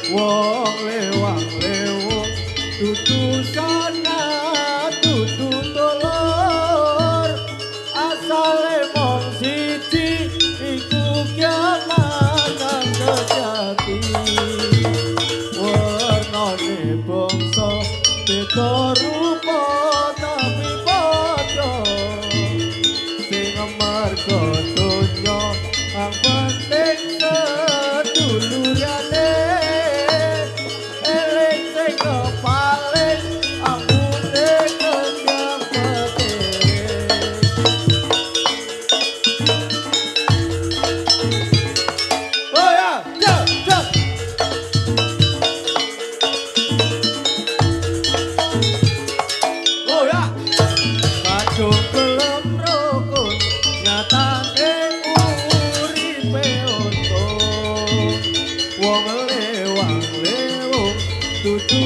Wong lewang lewung dudu sana dudu dulur, asale mung siji iku kiamanan sejati. Wernane bangsa beda rupa tapi padha, sing mergo donya ang penting sedulurane. Eling sing kepaling ambune kendang petere. Oh ya, ya, ya. Oh ya. Kadung gelem rukun nyatane uripe untung. Wong lewang lewung dudu